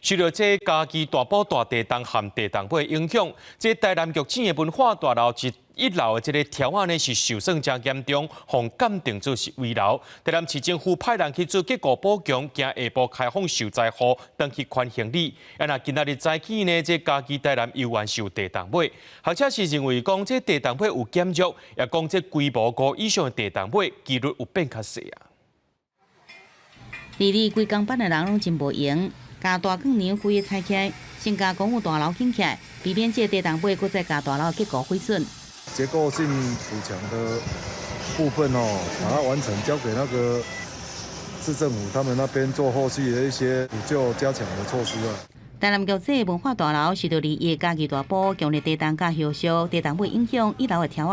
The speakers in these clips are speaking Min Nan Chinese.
受著這嘉義大埔大地動和地動尾影響，這台南玉井的文化大樓一樓的這个柱仔呢是受損誠嚴重，予鑑定做是危樓。台南市政府派人去做結構補強，驚下晡開放受災戶轉去還行李。啊，若今仔日早起呢，這嘉義台南猶原受地動尾，學者是認為講這地動尾有減弱，也講這規模五以上的地動尾機率有變較細啊。佇裡規工班的人攏真無閒，共大鋼梁規个拆起來，先共公務大樓緊起來，避免這個地動尾閣再共大樓結構毀損。結構性補強的部分哦，把它完成，交給那個市政府他們那邊做後續的一些補救加強的措施啊。台南玉井文化大樓受著2月嘉義大埔強烈地動佮後續地動尾影響，一樓的柱仔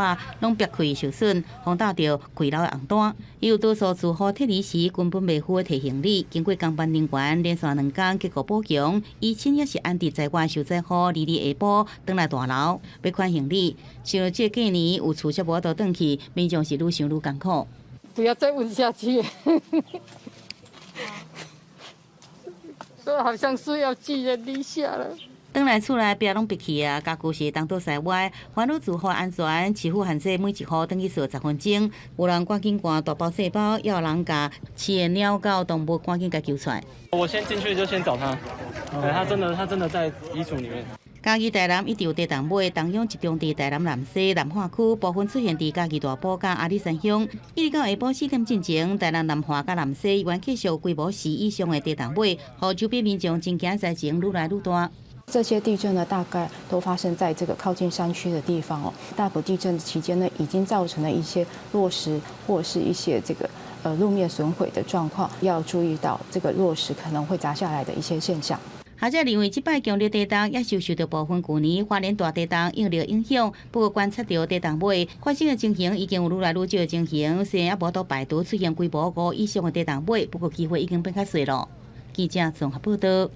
攏煏開受損，風打著幾樓的紅單。有多數住戶撤離時根本袂赴提行李，經過工班人員連續兩工結構補強，遺親也是安置在外受災戶，22日下晡轉來大樓欲還行李。想著這過年有厝才無法度轉去，民眾是愈想愈艱苦。不要再問下去。好像是要寄人籬下了。轉來厝內壁攏煏去啊，家具是東倒西歪，煩惱住戶安全，市府限制每一戶轉去踅10分鐘。有人趕緊關大包細包，也有人共飼的貓狗動物趕緊共救出來。我先進去就先找他，他真的在衣櫥裡面。嘉義台南一直有地動尾，動央集中佇台南南勢南化區，部分出現佇嘉義大埔佮阿里山鄉。一直到下晡4點進前，台南南化佮南勢猶原繼續規模四以上的地動尾，予周邊民眾真驚災情愈來愈大。這些地震呢，大概都發生在這個靠近山區的地方哦。大埔地震期間呢，已經造成了一些落石或是一些這個路面損毀的狀況，要注意到這個落石可能會砸下來的一些現象。學者認為，這擺強烈地動也是受著部分舊年花蓮大地動應力影響。不過觀察著地動尾發生的情形已經有愈來愈少的情形，雖然猶無法度排除出現規模五以上的地動尾，不過機會已經變較細囉。記者綜合報導。